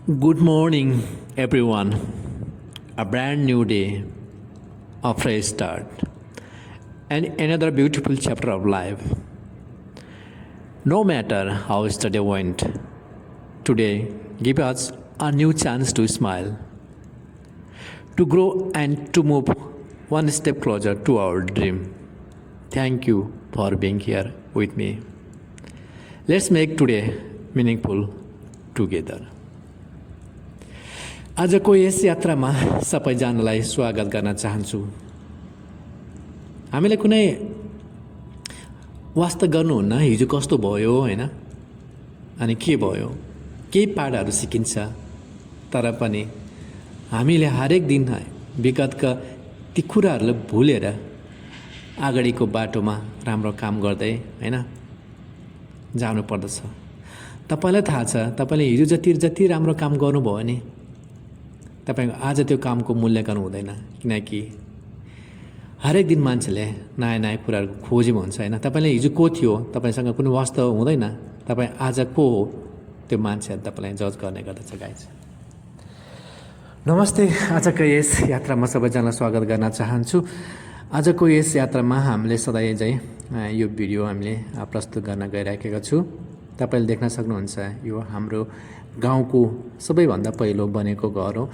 Good morning, everyone. A brand new day, a fresh start, and another beautiful chapter of life. No matter how yesterday went, today give us a new chance to smile, to grow, and to move one step closer to our dream. Thank you for being here with me. Let's make today meaningful together. आजको यस यात्रामा सबैजनालाई स्वागत गर्न चाहन्छु। हामीले कुनै वास्ता गर्नुहुन्न हिजो कस्तो भयो हैन, अनि के भयो, केही पाठहरू सिकिन्छ। तर पनि हामीले हरेक दिन विगतका ती कुराहरूलाई भुलेर अगाडिको बाटोमा राम्रो काम गर्दै हैन जानु पर्दछ। तपाईलाई थाहा छ, तपाईले हिजो जति राम्रो काम गर्नुभयो नि, तपाईको आज त्यो कामको मूल्याङ्कन हुँदैन। किनकि हरेक दिन मान्छेले नयाँ नयाँ कुराहरूको खोजीमा हुन्छ हैन। तपाईले हिजो को थियो, तपाईसँग कुनै वास्तव हुँदैन। तपाईँ आज को हो, त्यो मान्छेहरू तपाईँलाई जज गर्ने गर्दछ गाइज। नमस्ते। आजको यस यात्रामा सबैजनालाई स्वागत गर्न चाहन्छु। आजको यस यात्रामा हामीले सधैँ चाहिँ यो भिडियो हामीले प्रस्तुत गर्न गइरहेका छु। तपाईँले देख्न सक्नुहुन्छ, यो हाम्रो गाउँको सबैभन्दा पहिलो बनेको घर हो।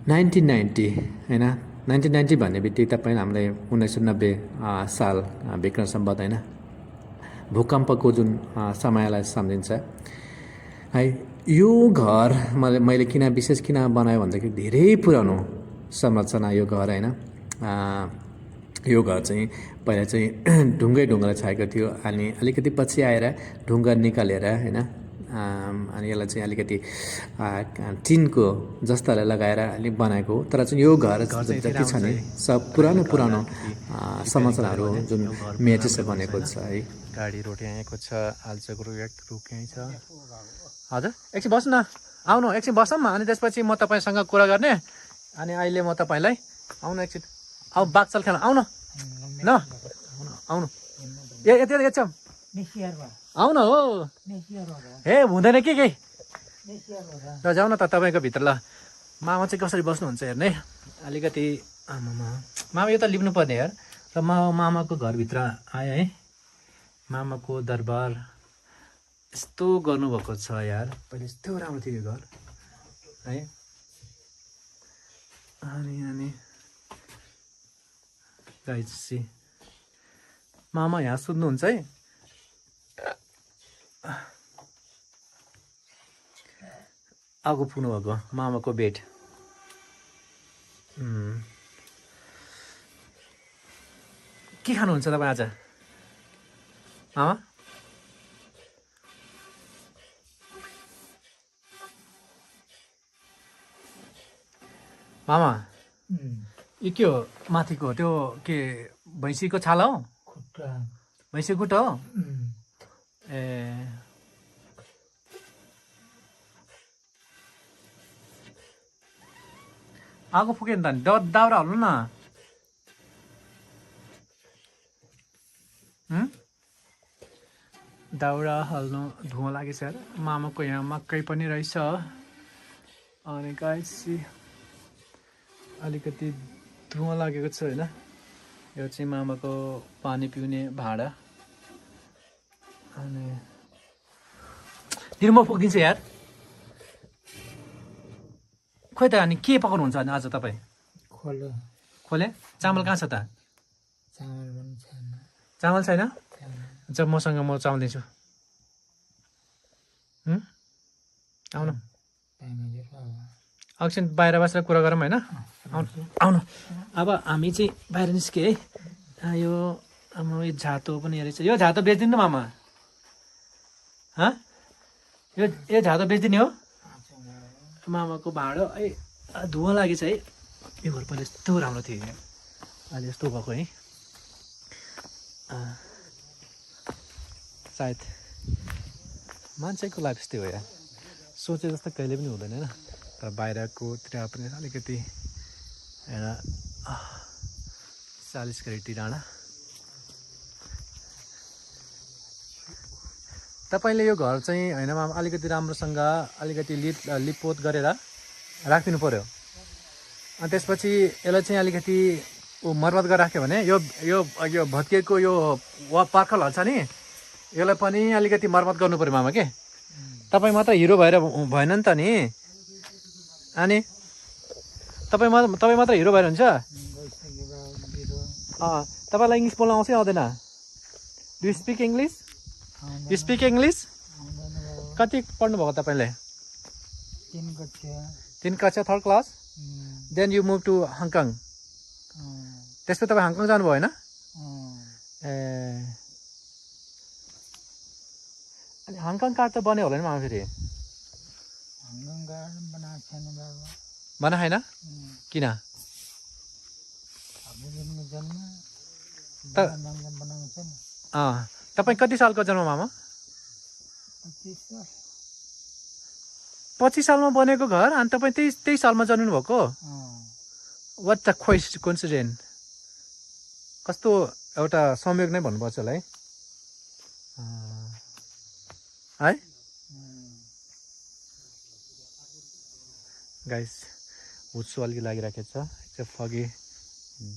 1990 हैन, 1990 भन्ने बित्तिकै तपाईँ हामीले 1990 साल विक्रम सम्वत हैन, भूकम्पको जुन समयलाई सम्झिन्छ है। यो घर मैले विशेष किन बनायो भन्दाखेरि धेरै पुरानो संरचना यो घर हैन। यो घर चाहिँ पहिला चाहिँ ढुङ्गाले छाएको थियो, अनि अलिकति पछि आएर ढुङ्गा निकालेर हैन, अनि यसलाई चाहिँ अलिकति टिनको जस्तालाई लगाएर अलिक बनाएको हो। तर चाहिँ यो घर जति छ नि सब पुरानो संरचनाहरू जुन मेटिसले बनेको छ है। गाडी रोड यहाँको छ, आल्चोको रुख यहीँ छ। हजुर एकछिन बस्नु न, आउनु एकछिन बसौँ, अनि त्यसपछि म तपाईँसँग कुरा गर्ने। अनि अहिले म तपाईँलाई आउनु एकछिन, आऊ बाघचाल खेल्न आउनु न, आउनु यति आउन हो। हे हुँदैन के र जाउँ न त तपाईँको भित्र। ल मामा चाहिँ कसरी बस्नुहुन्छ हेर्ने अलिकति। मामा यो त लिनु पर्ने यार। र मामाको घरभित्र आएँ है। मामाको दरबार यस्तो गर्नुभएको छ यार, पहिले यस्तो राम्रो थियो यो घर है। अनि गाइस मामा यहाँ सुत्नुहुन्छ है। आगो पुग्नु भएको मामाको बेड। के खानुहुन्छ तपाईँ आज मामा? मामा यो के हो माथिको? त्यो के भैँसीको छाला हो? भैँसीको खुट्टा हो? ए आगो फुक्यो नि त, नि दाउरा हाल्नु न। दाउरा हाल्नु धुँवा लागेछ यार। मामाको यहाँ मकै पनि रहेछ। अनि गाइस अलिकति धुँवा लागेको छ होइन। यो चाहिँ मामाको पानी पिउने भाँडा। अनि दिनु म फुकिन्छ यार। खोइ त, अनि के पकाउनुहुन्छ अनि आज तपाईँ? खोले चामल कहाँ छ त? चामल छैन? अच्छा मसँग म चामल दिन्छु। आउनु एकछिन बाहिर बसेर कुरा गरौँ होइन। आउनु अब हामी चाहिँ बाहिर निस्केँ है। यो झातो पनि रहेछ। यो झातो बेचिदिनु मामा? यो झातो बेचिदिने हो? मामाको भाँडो है। धुँवा लागेछ है। यो घर पहिला यस्तो राम्रो थियो, अहिले यस्तो भएको है। सायद मान्छेको लाइफ यस्तै हो यार, सोचे जस्तो कहिले पनि हुँदैन होइन। तर बाहिरकोतिर पनि अलिकति एउटा 40 क्यारेट डाँडा तपाईँले यो घर चाहिँ होइन मामा अलिकति राम्रोसँग अलिकति लिपपोत गरेर राखिदिनु पऱ्यो। अनि त्यसपछि यसलाई चाहिँ अलिकति मर्मत गरेर राख्यो भने यो यो यो भत्किएको यो पर्खलहरू छ नि यसलाई पनि अलिकति मर्मत गर्नु पऱ्यो मामा के। तपाईँ मात्र हिरो भएर भएन नि त नि। अनि तपाईँ मात्र हिरो भएर हुन्छ। तपाईँलाई इङ्ग्लिस बोल्न आउँछ आउँदैन? Do speak English? You speak English? कति पढ्नुभएको तपाईँले? 3 कक्षा 3rd class. Then you move to Hong Kong. त्यसपछि तपाईँ हङकङ जानुभयो होइन? ए अनि हङकङ कार्ड त बन्यो होला नि मामा फेरि? बना छैन? किन? तपाईँ कति सालको जन्म मामा? 25 सालमा बनेको घर अनि तपाईँ त्यही सालमा जन्मिनु भएको? What the coincident. कस्तो एउटा संयोग नै भन्नुपर्छ होला है। गाइस हुस्सो अलिकति लागिराखेको छ। It's a foggy,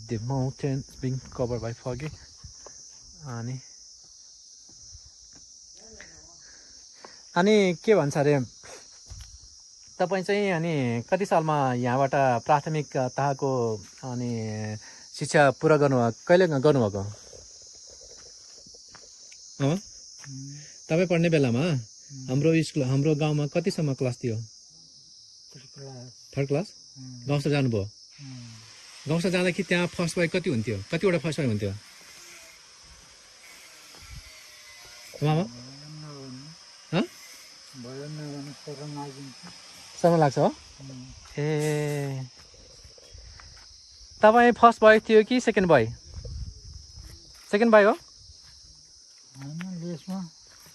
the mountain being cover by foggy. अनि के भन्छ अरे तपाईँ चाहिँ अनि कति सालमा यहाँबाट प्राथमिक तहको अनि शिक्षा पुरा गर्नुभएको? कहिले गर्नुभएको? तपाईँ पढ्ने बेलामा हाम्रो गाउँमा कतिसम्म क्लास थियो? 3rd class. गाउँसर जानुभयो? गाउँसर जाँदाखेरि त्यहाँ फर्स्ट बाई कति हुन्थ्यो? कतिवटा फर्स्ट बाई हुन्थ्यो मामा? समय लाग्छ हो? ए तपाईँ फर्स्ट बोय थियो कि सेकेन्ड बोय? सेकेन्ड बोय हो?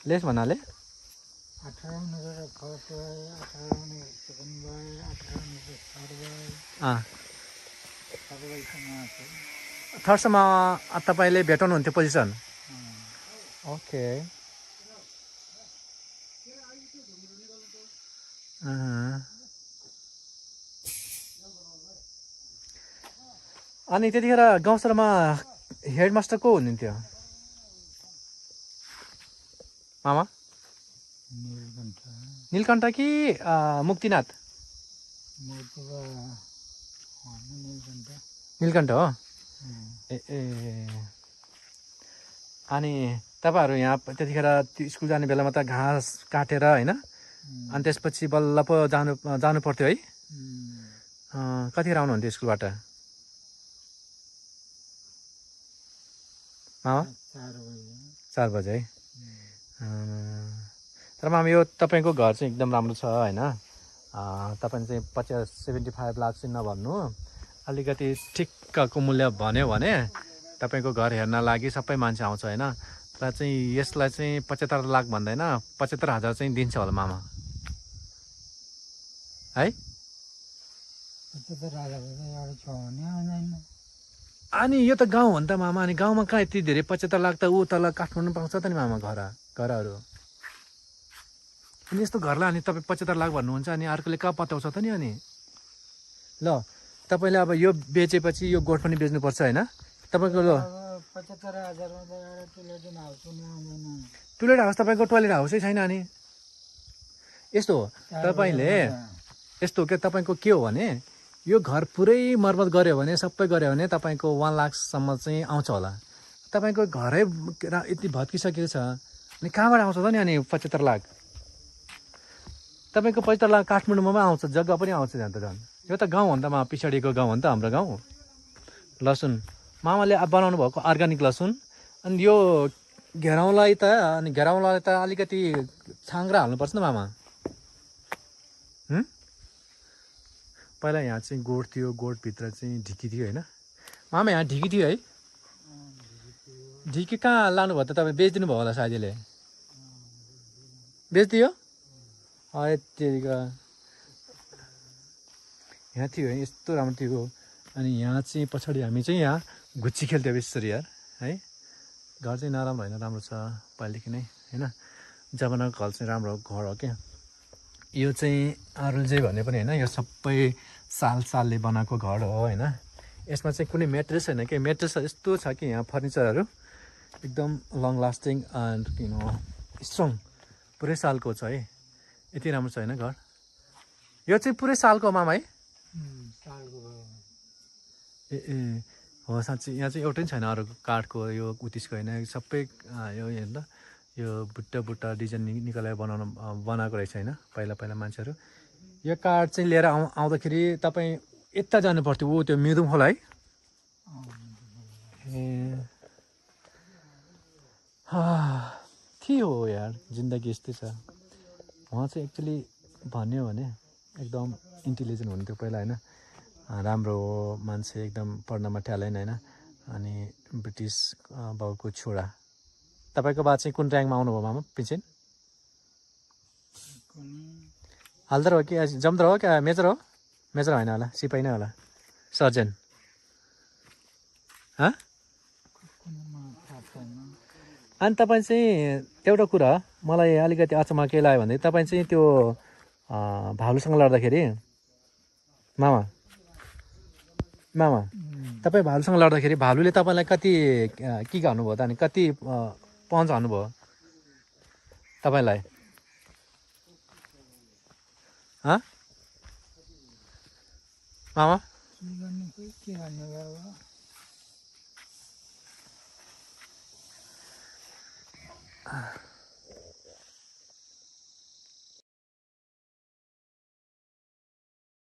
लेस भन्नाले थर्डसम्म तपाईँले भेटाउनुहुन्थ्यो पोजिसन? ओके। अनि त्यतिखेर गाउँसरमा हेडमास्टर को हुनुहुन्थ्यो मामा? नीलकण्ठ कि मुक्तिनाथ? नीलकण्ठ हो? ए अनि तपाईँहरू यहाँ त्यतिखेर स्कुल जाने बेलामा त घाँस काटेर होइन अनि त्यसपछि बल्ल पो जानु पर्थ्यो है? कतिखेर आउनुहुन्थ्यो स्कुलबाट मामा? 4 बजे है। तर मामा यो तपाईँको घर चाहिँ एकदम राम्रो छ होइन? तपाईँले चाहिँ 75 लाख चाहिँ नभन्नु, अलिकति ठिक्कको मूल्य भन्यो भने तपाईँको घर हेर्न लागि सबै मान्छे आउँछ होइन? र चाहिँ यसलाई चाहिँ 75 लाख भन्दैन, 75,000 चाहिँ दिन्छ होला मामा है? अनि यो त गाउँ हो नि त मामा। अनि गाउँमा कहाँ यति धेरै 75 लाख त ऊ तल काठमाडौँ पाउँछ त नि मामा घरहरू। अनि यस्तो घरलाई अनि तपाईँ 75 लाख भन्नुहुन्छ अनि अर्कोले कहाँ पत्याउँछ त नि? अनि ल तपाईँले अब यो बेचेपछि यो गोठ पनि बेच्नुपर्छ होइन? तपाईँको ल 75,000 टोइलेट हाउस तपाईँको टोइलेट हाउसै छैन। अनि यस्तो हो तपाईँले यस्तो के तपाईँको के हो भने यो घर पुरै मर्मत गऱ्यो भने सबै गऱ्यो भने तपाईँको 1 लाखसम्म चाहिँ आउँछ होला। तपाईँको घरै यति भत्किसकेको छ अनि कहाँबाट आउँछ त नि? अनि 75 लाख तपाईँको 75 लाख काठमाडौँमा आउँछ, जग्गा पनि आउँछ त्यहाँ त झन्। यो त गाउँ हो नि त मामा, पछाडिको गाउँ हो नि त हाम्रो गाउँ। लसुन मामाले बनाउनु भएको अर्ग्यानिक लसुन। अनि यो घेराउलाई त अलिकति छाङ्ग्रा हाल्नुपर्छ नि मामा। पहिला यहाँ चाहिँ गोठ थियो, गोठभित्र चाहिँ ढिकी थियो होइन मामा? यहाँ ढिकी थियो है? ढिकी कहाँ लानुभयो त? तपाईँ बेचिदिनु भयो होला साथीले? बेचिदियो? त्यतिका यहाँ थियो है, यस्तो राम्रो थियो। अनि यहाँ चाहिँ पछाडि हामी चाहिँ यहाँ गुच्ची खेल्थ्यो बेसी यार है? घर चाहिँ नराम्रो होइन, राम्रो छ पहिलेदेखि नै होइन? जमानाको घर चाहिँ राम्रो घर हो क्या यो चाहिँ आरुलजे भने पनि होइन यो सबै सालले बनाएको घर हो होइन यसमा चाहिँ कुनै मेट्रेस छैन कि मेट्रेस यस्तो छ कि यहाँ फर्निचरहरू एकदम लङ लास्टिङ एन्ड स्ट्रङ पुरै सालको छ है यति राम्रो छ होइन घर यो चाहिँ पुरै सालको मामा है सालको भयो ए ए हो साँच्चै यहाँ चाहिँ एउटै छैन अरू काठको यो उतिसको होइन सबै यो हेर्नु यो बुट्टा डिजाइन निकालेर बनाएको रहेछ होइन पहिला मान्छेहरू यो काठ चाहिँ लिएर आउँदाखेरि तपाईँ यता जानु पर्थ्यो ऊ त्यो मिदुङ खोला है ए के हो यार जिन्दगी यस्तै छ उहाँ चाहिँ एक्चुली भन्यो भने एकदम इन्टेलिजेन्ट हुन्थ्यो पहिला होइन राम्रो हो मान्छे एकदम पढ्नमा ट्यालेन्ट होइन अनि ब्रिटिस बाउको छोरा तपाईँको बा चाहिँ कुन ऱ्याङ्कमा आउनुभयो मामा पिन्छेन हल्दर हो कि जमदर हो क्या मेजर होइन होला सिपाही नै होला सर्जन अनि तपाईँ चाहिँ एउटा कुरा मलाई अलिकति अचम्म के लाग्यो भने तपाईँ चाहिँ त्यो भालुसँग लड्दाखेरि मामा तपाईँ भालुसँग लड्दाखेरि भालुले तपाईँलाई कति के गर्नुभयो त अनि कति पञ्च हान्नुभयो तपाईँलाई मामा के भन्नु भयो Ah.